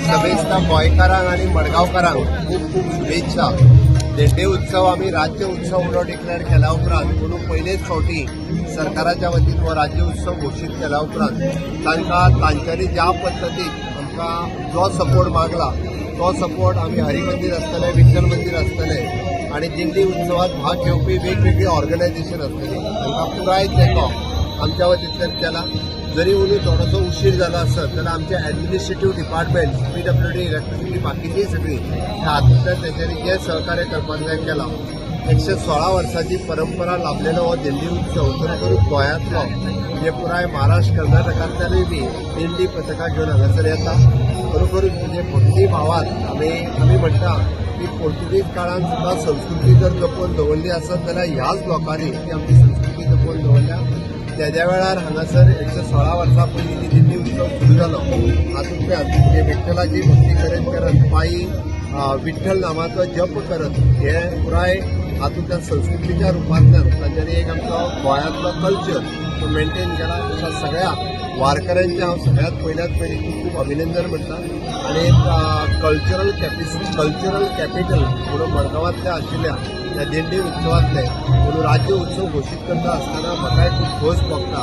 समेस्त गोंयकारांक आनी मडगांवकारांक खूब खूब शुभेच्छा. धेंडे उत्सव आमी राज्य उत्सव म्हणून डिक्लेअर केल्या उपरांत, म्हणून पयलेच फावटी सरकाराच्या वतीन हो राज्य उत्सव घोशीत केल्या उपरांत, तांकां तांच्यांनी ज्या पद्दतीन आमकां जो सपोर्ट मागला, तो सपोर्ट आमी हरी मंदीर आसतलें, विठ्ठल मंदीर आसतलें आनी दिंडी उत्सवात भाग घेवपी वेगवेगळी ऑर्गनायझेशन आसतली, तांकां पुराय तेंको आमच्या वतींतल्यान केला. जरी अंदू थोडोसो उशीर जाला आसत जाल्यार आमचे ऍडमिनिस्ट्रेटिव्ह डिपार्टमेंट, पीडब्ल्यूडी, इलेक्ट्रिसिटी, बाकीचीय सगळी ह्या हातूंतल्यान तेंच्यांनी जें सहकार्य करपाक जाय केलां. 116 वर्साची परंपरा लाभलेलो हो दिंडी उत्सव खरोखर गोंयांतलो, म्हणजे पुराय महाराष्ट्र, कर्नाटकांतल्यानूय बी दिंडी पथकां घेवन हांगासर येता. खरोखरूच म्हणजे भक्ती भावान आमी आमी म्हणटा की पोर्तुगीज काळान सुद्दां संस्कृती जर जपून दवरली आसत जाल्यार ह्याच लोकांनी ती आमची संस्कृती जपून दवरल्या. तेद्या वेळार हांगासर 116 वर्सां पयलीं ती दिंडी उत्सव सुरू जालो. हातूंतल्यान म्हणजे विठ्ठलाची भक्ती करत करत, पायी विठ्ठल नामाचो जप करत, हे पुराय हातूंतल्यान संस्कृतीच्या रुपांतल्यान तांच्यांनी एक आमचो गोंयांतलो कल्चर तो मेंटेन केला. अशा सगळ्या वारकऱ्यांचें हांव सगळ्यात पयल्यात पयलीं खूब खूब अभिनंदन म्हणटा आनी कल्चरल कॅपिटल म्हणून मडगांवांतल्या आशिल्ल्या ह्या दिंडी उत्सवांतले म्हणून राज्य उत्सव घोशीत करता आसतना म्हाकाय खूब खोस भोगता.